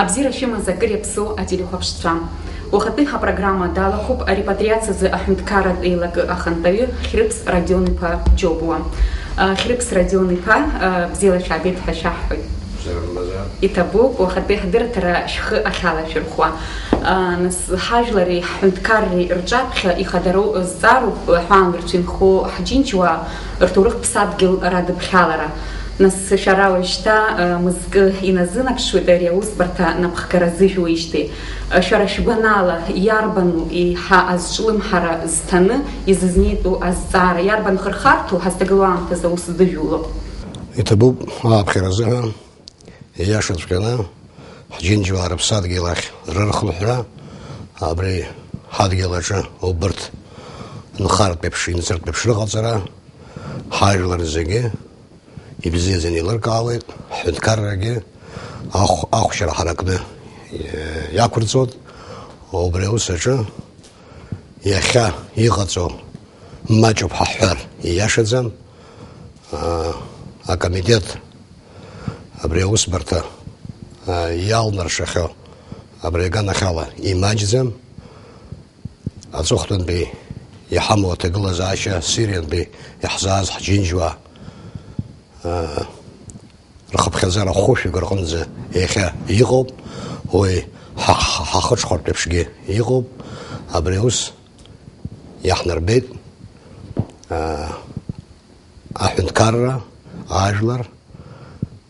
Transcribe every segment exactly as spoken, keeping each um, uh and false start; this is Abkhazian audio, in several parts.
Абзиара шәымаз акыр иаԥсоу ателехәаԥшцәа. Уахатәи ҳапрограмма далахәуп арепатриациазы аҳәынҭқарратә еилакы ахантәаҩы Хьрыԥс Родион-иԥа Џьопуа. Хьрыԥс Родион-иԥа, бзиала шәаабеит ҳәа шәаҳҳәоит. Бзиара бымбазар. Иҭабуп, уахатәи ҳдырраҭара шәхы ахьалашәырхәуа. Нас ҳажәлари ҳҳәынҭқарреи рҿаԥхьа ихадароу зҵаароуп ҳәаанырцә инхо ҳџьынџьуаа рҭоурых ԥсадгьыл радыԥхьалара. Нас шәара уажәшьҭа, э, мызкы иназынаԥшуеит ари аусбарҭа напхгара зыжәуеижьҭеи. Э, шәара шәгәанала, иарбану еиҳа азҿлымҳара зҭаны изызнеитәу азҵаара, иарбан хырхарҭоу ҳазҭагылоу аамҭазы аус зыдыжәуло? Иҭабуп ааԥхьара азыҳәан, ииашаҵәҟьаны, ҳџьынџьуаа рыԥсадгьыл ахь рырхынҳәра, абри ҳадгьыл аҿы убырҭ нхартә еиԥш, инҵыртә еиԥш рыҟаҵара, ҳажәлар зегьы ибзиаӡаны еилыркаауеит, ҳҳәынҭқаррагьы ахә-, ахәшьара ҳаракны, э, иақәырҵоит. Убри аус аҿы иахьа иҟаҵоу маҷуп ҳаҳҳәар ииашаӡам. А, акомитет абри аусбарҭа, а, иалнаршахьоу абри аганахьала имаҷӡам. Аҵыхәтәантәи иҳамоу аҭагылазаашьа, Сириантәи иаҳзааз ҳџьынџьуаа, аа, рхыԥхьаӡара хәышәҩык рҟынӡа иахьа иҟоуп, уи ҳа-, ҳа-, ҳахыҽхәартә еиԥшгьы иҟоуп. Абри аус иаҳнарбеит, аа, аҳәынҭқарра, ажәлар,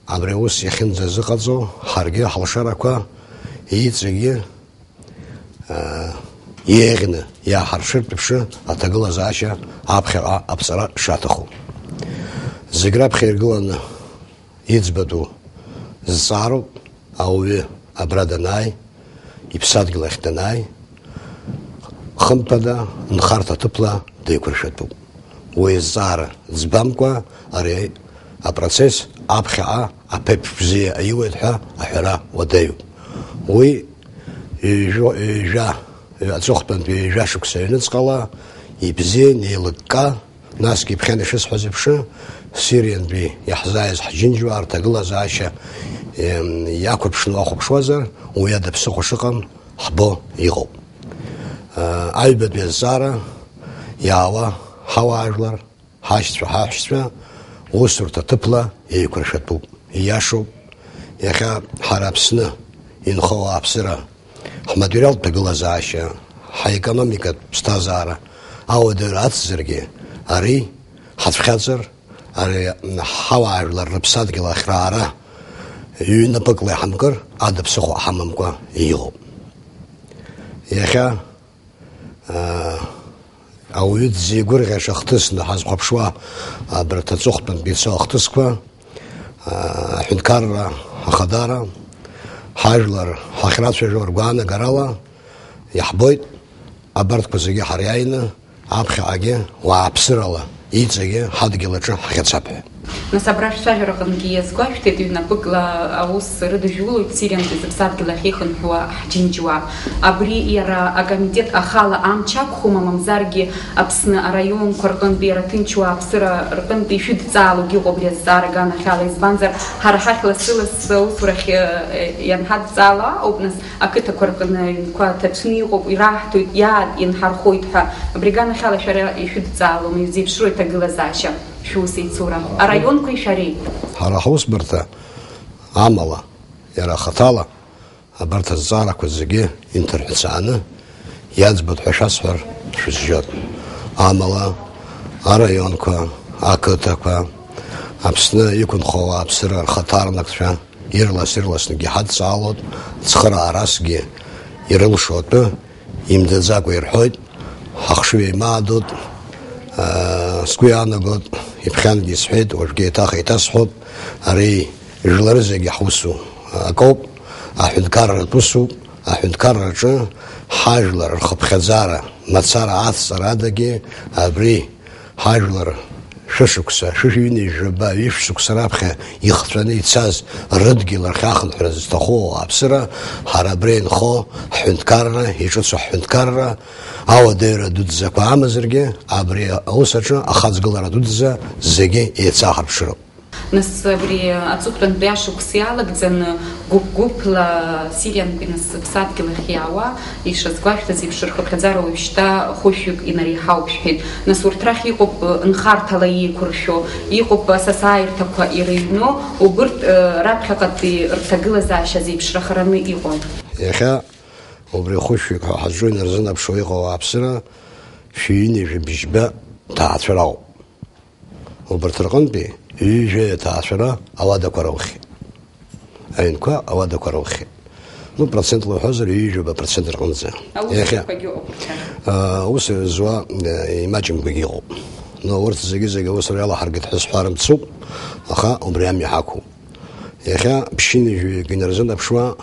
абри аус иахьынӡазыҟаҵо, ҳаргьы ҳалшарақәа иҵегьы еиӷьны иааҳаршыртә еиԥш аҭагылазаашьа аԥхьаҟа аԥҵара шаҭаху. Зегь раԥхьа иргыланы иӡбатәу зҵаароуп, ауаҩы абра данааи, иԥсадгьыл ахь данааи, хымԥада, нхарҭа ҭыԥла деиқәыршәатәуп. Уи азҵаара ӡбамкәа ари апроцесс аԥхьаҟа аԥеиԥш бзиа аиуеит ҳәа аҳәара уадаҩуп. Уи ҩажәа, ҩажәа, аҵыхәтәантәи ҩажәа шықәса аҩныҵҟала ибзиан, еилыкка, насгьы иԥхьан ишысҳәаз еиԥш, Сириантәи иаҳзааиз ҳџьынџьуаа рҭагылазаашьа, ем, иақәырԥшны уахәаԥшуазар, уи ада ԥсыхәа шыҟам ҳбо иҟоуп. Аҩбатәи азҵаара иаауа ҳауаажәлар, ҳашьцәа, ҳаҳәшьцәа, усурҭа ҭыԥла еиқәыршәатәуп. Ииашоуп, иахьа ҳара Аԥсны инхо ауааԥсыра, ҳматериалтә ҭагылазаашьа, ҳаекономикатә ԥсҭазаара ауадаҩра ацзаргьы, ари ҳацәхьаҵыр, ари ҳауаажәлар рыԥсадгьыл ахь раара ҩнапыкла иҳамкыр, ада ԥсыхәа ҳамамкәа иҟоуп. Иахьа, аа, ауаҩы дзеигәырӷьаша хҭысны ҳазхәаԥшуа абарҭ аҵыхәтәантәи ицо ахҭысқәа, аа, аҳәынҭқарра ахадара, ҳажәлар ҳахьрацәажәо ргәаанагарала иаҳбоит, абарҭқәа зегьы ҳара иааины аԥхьаҟагьы уааԥсырала иҵегьы ҳадгьыл аҿы ҳахьацап ҳәа. Нас абра шәцәажәараҟынгьы иазгәашәҭеит, ҩнапыкла аус рыдыжәулоит Сириантәи зыԥсадгьыл ахь ихынҳәуа ҳџьынџьуаа. Абри иара акомитет ахала амч ақәхума, мамзаргьы Аԥсны араионқәа рҟынтәи иара ҭынч уааԥсыра рҟынтәи ишәыдҵаалогьы ыҟоуп ари азҵаара аганахьала, избанзар, ҳара ҳахь лассы-лассы аусурахь, э, ианҳадҵаало ауп, нас, ақыҭақәа рҟны аҩнқәа ҭацәны иҟоуп, ираҳҭоит, иаат, ианҳархоит ҳәа. Абри аганахьала шәара ишәыдҵаалома, изеиԥшроу иҭагылазаашьа, шәус еицура араионқәеи шәареи? Ҳара ҳусбарҭа амала, иара ахаҭала, абарҭ азҵаарақәа зегьы инҭырҳәцааны иаӡбоит ҳәа шәасҳәар шәызжьоит. Амала, араионқәа, ақыҭақәа, Аԥсны иқәынхо ауааԥсыра рхаҭарнакцәа, ирлас-ирласнгьы ҳадҵаалоит, цхыраарасгьы ирылшо атәы имдаӡакәа ирҳәоит, ҳахшыҩ еимаадоит, аа, сгәы иаанагоит, иԥхьангьы исҳәеит, уажәгьы еиҭах еиҭасҳәоит, ари жәлар зегьы ҳусу акоуп, аҳәынҭқарратә усуп, аҳәынҭқарраҿы ҳажәлар рхыԥхьаӡара, мацара ацҵара адагьы абри ҳажәлар шәышықәса, шәи ҩынҩажәи жәаба, ҩышә шықәса раԥхьа ихҵәаны ицаз рыдгьыл рхы ахынҳәра зҭаху ауааԥсыра, ҳара абра инхо ҳҳәынҭқарра, иҿыцу ҳҳәынҭқарра, ауадаҩра дуӡӡақәа амазаргьы, абри аус аҿы ахаҵгылара дуӡӡа зегьы еицаҳарԥшыроуп. Нас абри аҵыхәтәантәи ашықәс иалагӡаны гәыԥ-гәыԥла Сириантәи нас зыԥсадгьыл ахь иаауа, ишазгәашәҭаз еиԥш, рхыԥхьаӡара уажәшьҭа хәышәҩык инареиҳауп шәҳәеит. Нас урҭ рахь иҟоуп нхарҭала еиқәыршәо, иҟоуп асасааирҭақәа ирыҩно, убырҭ, э, раԥхьаҟатәи рҭагылазаашьа зеиԥшрахараны иҟоу. Иахьа убри хәышәҩык ҳәа ҳазҿу инарзынаԥшуа иҟоу ауааԥсыра шәи ҩынҩажәи бжьба ҭаацәара ауп. Убарҭ рҟынтәи ҩажәа иаҭаацәара ауадақәа роухьеит. Аҩнқәа ауадақәа роухьеит. Ну, процентла уҳәозар, ҩажәаба процент рҟынӡа. Иахьа, Аусурақәагьы ыҟоуп рцәа. А, аус зуа, э, имаҷымкәагьы ыҟоуп. Ну, урҭ зегьы-зегьы аусура иалаҳаргеит ҳәа сҳәар мцуп, аха убри амҩа ҳақәуп. Иахьа ԥшьынҩажәаҩык инарзынаԥшуа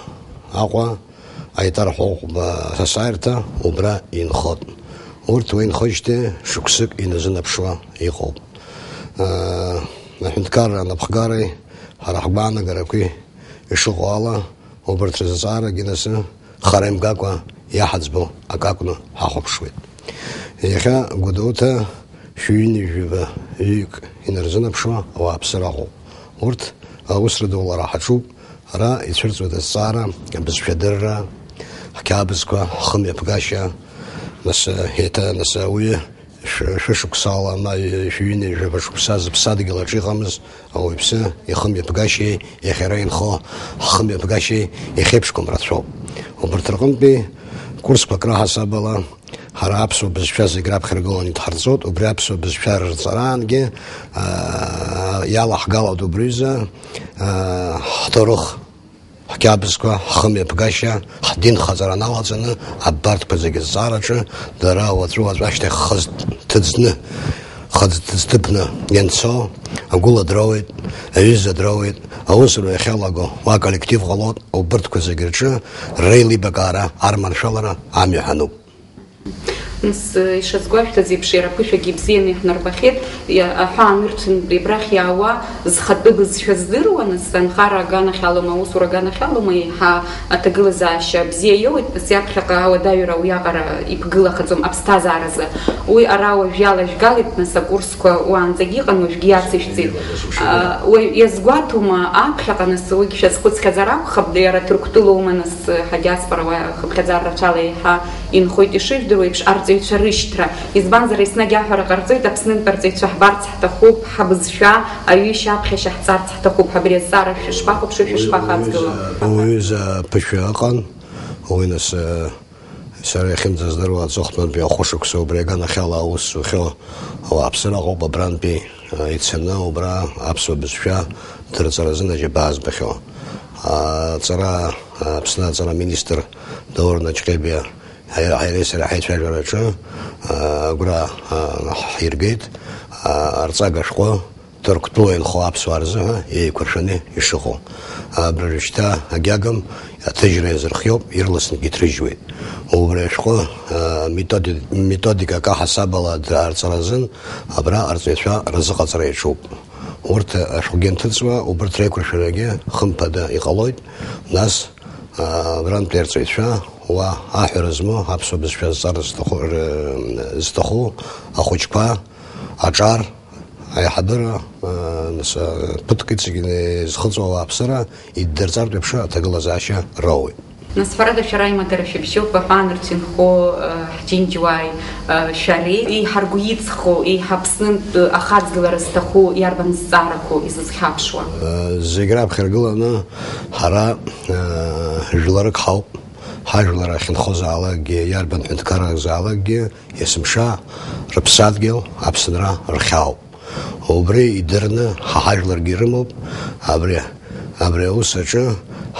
Аҟәа аитар ҳәа ӷәӷәа асасааирҭа убра инхот. Урҭ уа инхоижьҭеи шықәсык иназынаԥшуа иҟоуп. Э, аҳәынҭқарра анапхгареи ҳара ҳгәаанагарақәеи ишыҟоу ала, убарҭ рызҵаарагьы нас хара имгакәа иаҳаӡбо акы акәны ҳахәаԥшуеит. Иахьа Гәдоуҭа шәи ҩынҩажәи жәаба ҩык инарзынаԥшуа ауааԥсыра ыҟоуп. Урҭ аусра ду лара ҳаҿуп, ара ицәырҵуеит азҵаара, абызшәадырра, ҳқьабзқәа, ҳхымҩаԥгашьа, нас, еиҭа, нас, уи шә-, шәышықәсала, ма шәи ҩынҩажәи жәаба шықәса зыԥсадгьыл аҿы иҟамыз ауаҩԥсы ихымҩаԥгашьеи иахьара инхо ҳхымҩаԥгашьеи иахьеиԥшқәам рацәоуп. Убарҭ рҟынтәи курсқәак раҳасабала, ҳара аԥсуа бызшәа зегь раԥхьа иргыланы идҳарҵоит, убри аԥсуа бызшәа рырҵараангьы, аа, иалаҳгалоит убри аҩыза, аа, ҳҭоурых, ҳқьабзқәа, ҳхымҩаԥгашьа, ҳдинхаҵара налаҵаны, абарҭқәа зегьы зҵаараҿы дара уаҵәы-уаҵәы ашьҭахь хы зҭыӡны, хы зҭыӡҭыԥны ианцо, агәыла дроуеит, аҩыза дроуеит, аусура иахьалаго уа коллектив ҟалоит, убырҭқәа зегьы рҿы реилибакаара, арманшәалара амҩа ҳануп. Нас, ишазгәашәҭаз еиԥш, иара аԥышәагьы ибзианы иаҳнарбахьеит, иа-, аҳәаанырцәынтә абрахь иаауа зхатәы бызшәа здыруа, нас, анхара аганахь алоума, аусура аганахь алоума, еиҳа аҭагылазаашьа бзиа иоуеит, нас, иаԥхьаҟа ауадаҩра уиаҟара иԥгылахаӡом аԥсҭазааразы. Уи ара уажә иалажәгалеит, нас, акурсқәа уаанӡагьы иҟан, уажәгьы иацышәҵеит. А, уаҩ иазгәаҭома аԥхьаҟа, нас, уигь шәазхәыцхьазар акәхап, иара Ҭырқәтәылоума, нас, ҳадиаспора уа хыԥхьаӡара рацәала еиҳа инхоит, ишыжәдыруа еиԥш, арҵаҩцәа рышьҭра. Избанзар, еснагь аҳәара ҟарҵоит, Аԥснынтә арҵаҩцәа ҳбарц ҳҭахуп, ҳабызшәа, аҩышьа аԥхьашьа ҳҵарц ҳҭахуп. Абри азҵаара шәышԥахәаԥшуеи, шәышԥахаҵгыло? Уи ҩыза ԥышәа ыҟан, уи нас, э, сара иахьынӡаздыруа аҵыхәтәантәи ахәышықәса убри аганахьала аус зухьоу ауааԥсыра ыҟоуп абрантәи. Ицаны убра аԥсуа бызшәа дырҵаразын аџьабаа збахьоу. Аҵара, Аԥсны аҵара аминистр Даур Наҷҟьебиа ҳаи-, ҳареи сареи ҳаицәажәараҿы, агәра ҳиргеит, арҵага шәҟәы Ҭырқәтәыла инхо аԥсуаа рзыҳәа еиқәыршәаны ишыҟоу. Абри уажәшьҭа агьагым аҭыжьра иазырхиоуп, ирласнгьы иҭрыжьуеит. Убри ашәҟәы, а, методи-, методикак аҳасабала д-, арҵаразын абра арҵаҩцәа рзыҟаҵара иаҿуп. Урҭ ашәҟәгьы анҭыҵуа, убырҭ реиқәыршәарагьы хымԥада иҟалоит. Нас, а, абрантәи арҵаҩцәа уа аҳәара змоу, аԥсуа бызшәа зҵара зҭаху, р-, зҭаху ахәыҷқәа, аҿар, аиҳабыра, а, нас, а, ԥыҭк иҵегьы изхыҵуа ауааԥсыра иддырҵартә еиԥш аҭагылазаашьа роуеит. Нас, ҳәарада, шәара аимадара шәыбжьоуп, аҳәаанырцә инхо, а, ҳџьынџьуааи, а, шәареи, еиҳа ргәы иҵхо, еиҳа Аԥснынтә ахаҵгылара зҭаху иарбан зҵаарақәоу изызхьаԥшуа? А, зегь раԥхьа иргыланы ҳара, а, жәларык ҳауп. Ҳажәлар ахьынхозаалакгьы, иарбан ҳәынҭқарразаалакгьы, есымша рыԥсадгьыл, Аԥсынра рхьаауп. Убри идырны ҳа ҳажәларгьы ирымоуп. Абри, абри аус аҿы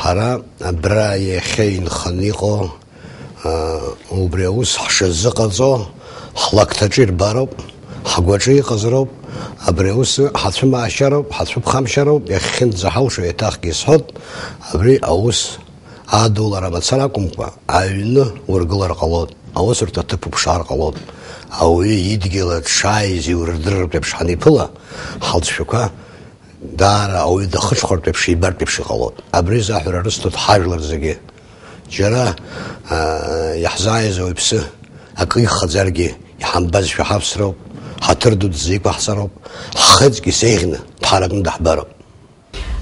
ҳара абра иахьа инханы иҟоу, аа, убри аус ҳшазыҟаҵо ҳлакҭаҿы ирбароуп, ҳгәаҿы иҟазароуп. Абри аус ҳацәымаашьароуп, ҳацәыԥхамшьароуп, иахьхьынӡаҳалшо еиҭахгьы исҳәоит, абри аус Адулара мацара акәымкәа, аҩны ургылар ҟалоит, аусурҭа аҭыԥ уԥшаар ҟалоит. Ауаҩы идгьыл аҿы дшааиз иурдырыртә еиԥш ҳаниԥыла, ҳалҵшәақәа даара ауаҩы дахыҽхәартә еиԥш, ибартә еиԥш иҟалоит. Абри азы аҳәара рысҭоит ҳажәлар зегьы. Џьара, аа, иаҳзааиз ауаҩԥсы акы ихаӡаргьы, иҳамбазшәа ҳавсроуп, ҳаҭыр дуӡӡа иқәаҳҵароуп, ҳхыҵгьы сеиӷьны дҳаракны даҳбароуп.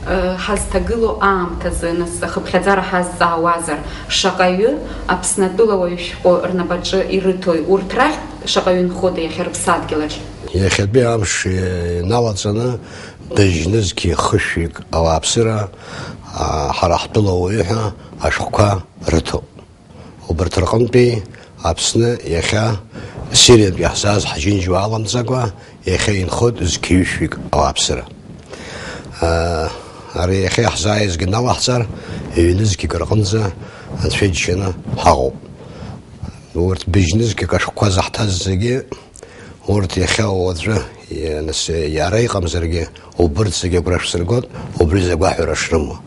Ҳазҭагылоу аамҭазы, нас, ахыԥхьаӡара ҳазҵаауазар, шаҟаҩы Аԥснатәыла уаҩ шәҟәы рнапаҿы ирыҭои, урҭ рахьтә шаҟаҩы нхода иахьа рыԥсадгьылаҿ? Иахьатәи амш иналаҵаны быжьнызқьи хышәҩык ауааԥсыра, а, ҳара ҳтәыла уаҩы ҳәа ашәҟәқәа рыҭоуп. Убарҭ рҟынтәи Аԥсны иахьа Сириантәи иаҳзааз ҳџьынџьуа аламҵакәа, иахьа инхоит зқьи ҩышәҩык ауааԥсыра. Ара иахьа иаҳзааизгьы налаҳҵар, ҩнызқьык рҟынӡа Анцәа иџьшьаны ҳаҟоуп. Урҭ быжьнызқьык ашәҟәқәа заҳҭаз зегьы, урҭ иахьа уаҵәы, нас, иара иҟамзаргьы, убырҭ зегьы агәра шәсыргоит, убри зегь агәаҳәара шрымоу.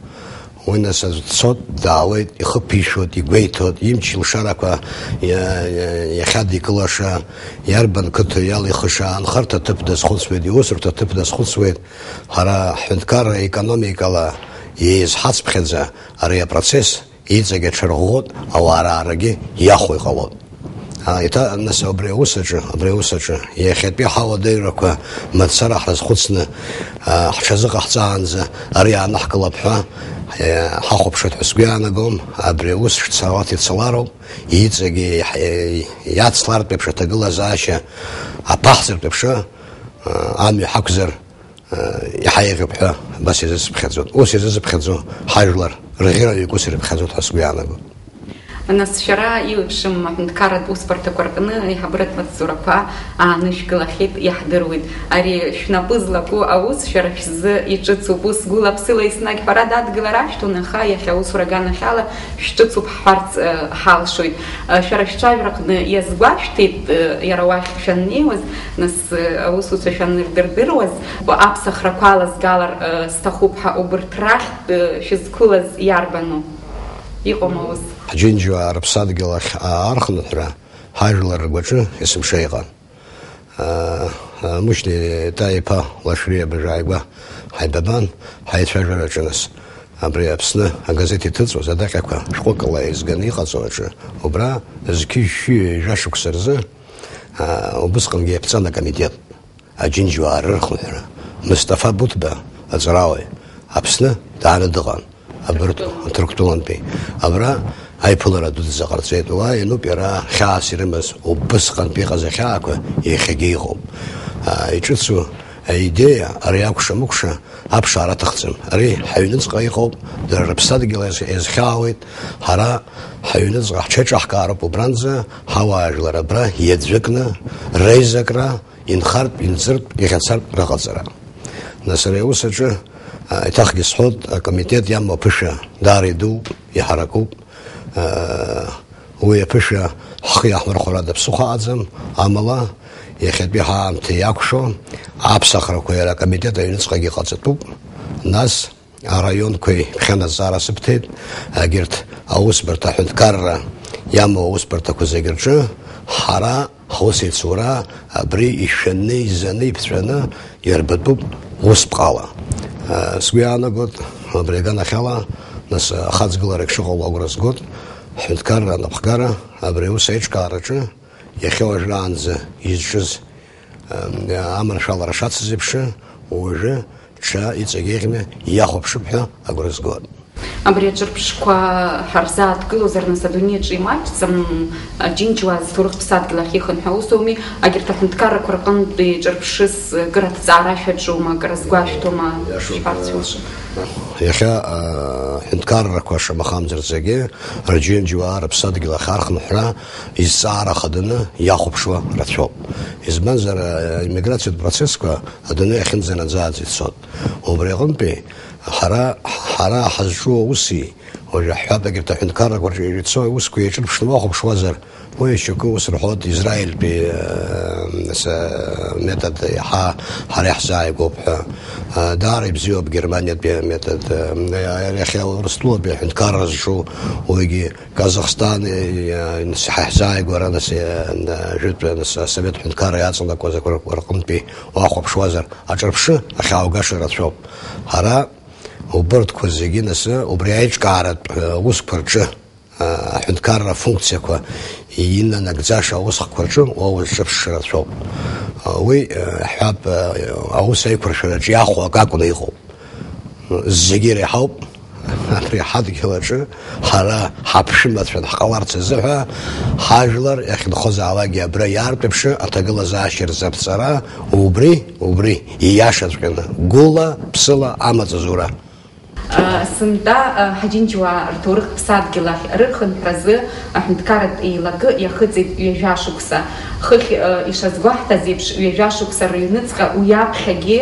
Уи, нас, аӡә дцоит, даауеит, ихы ԥишәоит, игәеиҭоит, имч-илшарақәа иа-, иа-, иахьадикылаша, иарбан қыҭоу иалихыша, анхарҭа ҭыԥ дазхәыцуеит, иусурҭа ҭыԥ дазхәыцуеит. Ҳара ҳҳәынҭқарра економикала еизҳацыԥхьаӡа ари апроцесс иҵегь аҽарӷәӷәоит, ауаа раарагьы иахәо иҟалоит. А, еиҭа, нас, абри аус аҿы, абри аус аҿы, иахьатәи ҳауадаҩрақәа мацара ҳрызхәыцны, а, ҳҽазыҟаҳҵаанӡа ари ааныҳкылап ҳәа, э, ҳахәаԥшуеит ҳәа сгәы иаанагом. Абри аус шцалак ицалароуп, иҵегьы иаҳ-, э, иацлартә еиԥш аҭагылазаашьа аԥаҳҵартә еиԥш, а, амҩа ҳақәзар, иаҳа еиӷьуп ҳәа абас иазысыԥхьаӡоит. Ус иазысыԥхьаӡо ҳажәлар рӷьыраҩык ус ирыԥхьаӡоит ҳәа сгәы иаанагоит. Нас шәара еиуеиԥшым аҳәынҭқарратә усбарҭақәа рҟны аиҳабыратә маҵзурақәа аанышәкылахьеит, иаҳдыруеит. Ари шәнапы злаку аус шәара шәзы иҿыцуп. Ус гәыла-ԥсыла еснагь ҳәарада адгылара ашәҭон, аха иахьа аусура аганахьала шәҿыцуп ҳҳәарц, э, ҳалшоит. Э, шәара шәцәажәараҟны иазгәашәҭеит, э, иара уахь шәаннеиуаз, нас, э, аусуцәа шәанырдырдыруаз, аԥсахрақәа алазгалар, э, сҭахуп ҳәа убырҭ рахьтә, э, шәызқәылаз иарбану? Иҟоума ус? Ҳџьынџьуаа рыԥсадгьыл ахь, а, архынҳәра ҳажәлар ргәаҿы есымша иҟан. Мушьни Таиԥа Лашәриа абыржә ааигәа ҳаибабан, ҳаицәажәара аҿы нас. Абри Аԥсны агазеҭ иҭыҵуаз адаҟьақәа шәҟәыкала еизганы иҟаҵоу аҿы, убра зқьи-шәи ҩажәа шықәса рзы, аа, убысҟангьы иаԥҵан акомитет, Аџьынџьуаа рырхынҳәра, Мысҭафа Буҭба аҵарауаҩ, Аԥсны дааны дыҟан. Абыртә Ҭырқәтәылантәи. Абра аиԥылара дуӡӡа ҟарҵеит. Уа иануп иара хьаас ирымаз, убысҟантәи иҟаз ахьаақәа иахьагьы иҟоуп. А, иҿыцу аидеиа, ари акәша-мыкәша аԥшаара аҭахӡам. Ари ҳаҩныҵҟа иҟоуп, дара рыԥсадгьыл иаз-, иазхьаауеит. Ҳара ҳаҩныҵҟа ҳҽеиҿаҳкаароуп убранӡа, ҳауаажәлар абра иаӡәыкны, реизакра, инхартә, инҵыртә, иӷьацартә рыҟаҵара. Нас ари аус аҿы, а, еиҭахгьы сҳәоит, акомитет иамоу аԥышәа даара идууп, иҳаракуп. А, уи аԥышәа ҳхы иаҳмырхәарада ԥсыхәа аҟаӡам, амала иахьатәи ҳаамҭа иақәшәо аԥсахрақәа иара акомитет аҩныҵҟагьы ҟаҵатәуп. Нас араионқәеи ԥхьа азҵаара сыбҭеит, егьырҭ аусбарҭа аҳәынҭқарра иамоу аусбарҭақәа зегь рҿы ҳара ҳусеицура абри ишәаны, изаны, иԥҵәаны иарбатәуп усԥҟала. Сгәы иаанагоит, абри аганахьала, нас, ахаҵгыларак шыҟало агәра згоит, ҳҳәынҭқарра анапхгара абри аус аиҿкаараҿы иахьа уажәраанӡа изҿыз, аманшәалара шацыз еиԥш, уажәы ҽа иҵегь еиӷьны иахәаԥшып ҳәа агәра згоит. Абри аҿырԥшқәа ҳарзааҭгылозар, нас, адунеи аҿы имаҷӡам, Џьынџьуаа зҭоурыхтә ԥсадгьыл ахь ихынҳәуа ус ауми, егьырҭ аҳәынҭқаррақәа рҟынтәи ҿырԥшыс кыр аҭҵаара шәаҿума, кыр азгәашәҭома, иашоуп, шәҳәарц, э, шәылшоит. Иахьа, э, ҳәынҭқаррақәа шамахамзар зегьы рџьынџьуаа рыԥсадгьыл ахь архынҳәра изҵаара хаданы иахәаԥшуа рацәоуп. Избанзар, э, аиммиграциатә процессқәа адунеи ахьынӡанаӡааӡа ицоит. Убри аҟынтәи ҳара, ҳара ҳазҿу ауси, уажәы ҳҳәап, егьырҭ аҳәынҭқаррақәа рҿы ицо аусқәа еиҿырԥшны уахәаԥшуазар, уи шьоукы ус рҳәоит, Израильтәи, э, с-, метод иаҳа ҳара иаҳзааигәоуп ҳәа. Э, даара ибзиоуп Германиатәи аметод. Э, иахьа Урыстәылатәи аҳәынҭқарра зҿу, уигьы Казахстан, э, э, ҳа иаҳзааигәара, нас, э, э, жәытәы, нас, асовет ҳәынҭқарра иаҵанакуаз ақәа рҟынтәи уахәаԥшуазар, аҿырԥшы ахьааугаша рацәоуп. Ҳара убырҭқәа зегьы, нас, убри аиҿкааратә, э, усқәа рҿы, э, аҳәынҭқарра афункциақәа инанагӡаша аусхақәа рҿы уа узҿырԥшша рацәоуп. Э, уи, э, ҳҳәап, э, аус аиқәыршәараҿы иахәо акы акәны иҟоуп. Зегьы иреиҳауп. Абри ҳадгьыл аҿы ҳара ҳаԥшәымацәан ҳҟаларц азыҳәа, ҳажәлар иахьынхозаалакгьы абра иаартәеиԥшны аҭагылазаашьа рзаԥҵара, убри, убри ииашаҵәҟьаны гәыла, ԥсыла амаҵ зура. Сынтәа Ҳаџьынџьуаа рҭоурых ԥсадгьыл ахь рырхынҳәразы аҳәынҭқарратә еилакы иахыҵит ҩажәа шықәса. Хыхь ишазгәаҳҭаз еиԥш, ҩажәа шықәса рыҩныҵҟа уи аԥхьагьы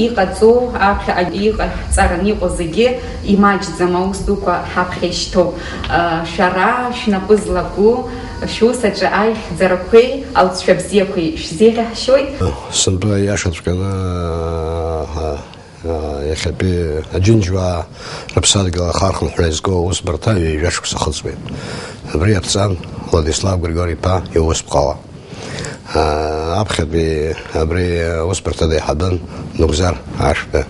иҟаҵоу, аԥхьа иҟаҳҵаран иҟоу зегьы имаҷӡам, аус дуқәа ҳаԥхьа ишьҭоуп. Шәара шәнапы злаку, шәус аҿы аихьӡарақәеи алҵшәа бзиақәеи шәзеиӷьаҳшьоит. Сынтәа иашаҵәҟьаны, иахьатәи аџьынџьуаа рыԥсадгьыл ахархәынҳәра иазку аусбарҭа ҩажәа шықәса хыҵуеит. Абри иаԥҵан Владислав Григори-иԥа иусԥҟала. Аԥхьатәи абри аусбарҭа деиҳабын Нугзар Ашәба.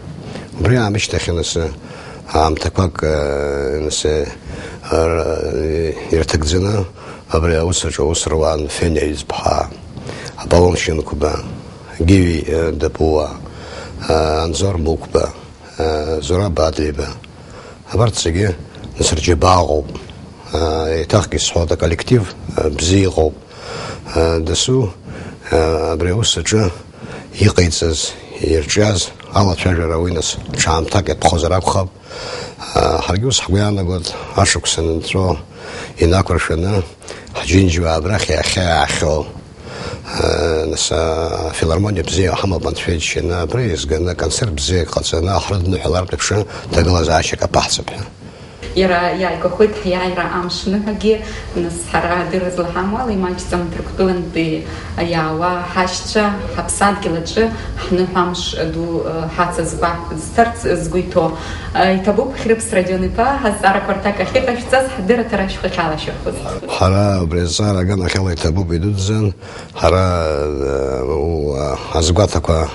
Убри аамышьҭахь, нас, аамҭақәак, нас, р-, ирҭагӡаны абри аус аҿы аус руан Фениа Ҩӡԥҳа, Аполлон Шьынқәба, Гиви, э, Дапуа, э, Анзор Мықәба, э, Зураб Адлеиба. Абарҭ зегьы, нас, рџьабаа ыҟоуп. Э, еиҭахгьы исҳәоит, аколлектив, э, бзиа ыҟоуп. Э, дасу, э, абри аус аҿы иҟаиҵаз, ирҿиаз алацәажәара уи, нас, ҽаамҭак иатәхозар акәхап. Ҳаргьы ус ҳгәы иаанагоит, ашықәс анынҵәо инақәыршәаны, ҳџьынџьуаа абрахь иахьааихьоу, нас, афилармониа бзиа ҳамоуп, анцәа иџьшьаны, абра еизганы, аконцерт бзиак ҟаҵаны, ҳрыдныҳәалартә еиԥш, ҭагылазаашьак аԥаҳҵап ҳәа. Иара иааигәахоит ҳиааира амш ныҳәагьы, нас, ҳара адырра злаҳамоу ала, имаҷӡам Ҭырқәтәылантәи иаауа ҳашьцәа, ҳаԥсадгьыл аҿы ҳныҳәамш ду, э, ҳацызкуа зцарц згәы иҭоу. Э, иҭабуп, Хьрыԥс Радион-иԥа, ҳазҵаарақәа рҭак ахьыҟашәҵаз, ҳдырраҭара шәхахьала шәырхәыц. Ҳара убри азҵаара аганахьала иҭабуп, идуӡӡан. Ҳара, э, у-, азгәаҭақәа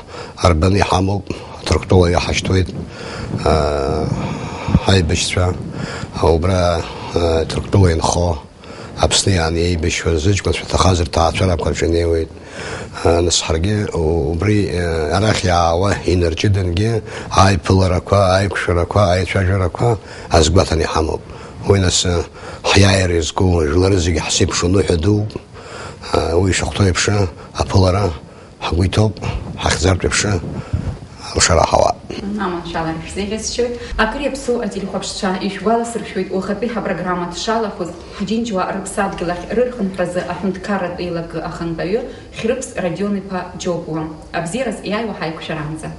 арбаны иҳамоуп, Ҭырқәтәыла иаҳашьҭуеит, э, ҳаибашьцәа, убра, э, Ҭырқәтәыла инхо, Аԥсны иааны еибашьуаз зыҷкәынцәа ҭахаз рҭаацәарақәа рҿы инеиуеит. Э, нас ҳаргьы убри, э, арахь иаауа инарҷыдангьы аиԥыларақәа, аиқәшәарақәа, аицәажәарақәа азгәаҭаны иҳамоуп. Уи, нас, э, ҳиааира иазку жәлары зегьы ҳзеиԥшуну ҳәа дууп. Э, уи ишахәҭоу еиԥш, аԥылара ҳгәы иҭоуп, ҳахьӡартә еиԥш, алшара ҳауа. Аманшәалара шәзеиӷьасшьоит. Акыр иаԥсоу ателехәаԥшцәа ишәгәаласыршәоит, уахатәи ҳапрограмма дшалахәыз, ҳџьынџьуаа рыԥсадгьыл ахь рырхынҳәразы аҳәынҭқарратә еилакы ахантәаҩы Хьрыԥс Радион-иԥа Џьопуа. Абзиараз иааиуа ҳаиқәшәараанӡа.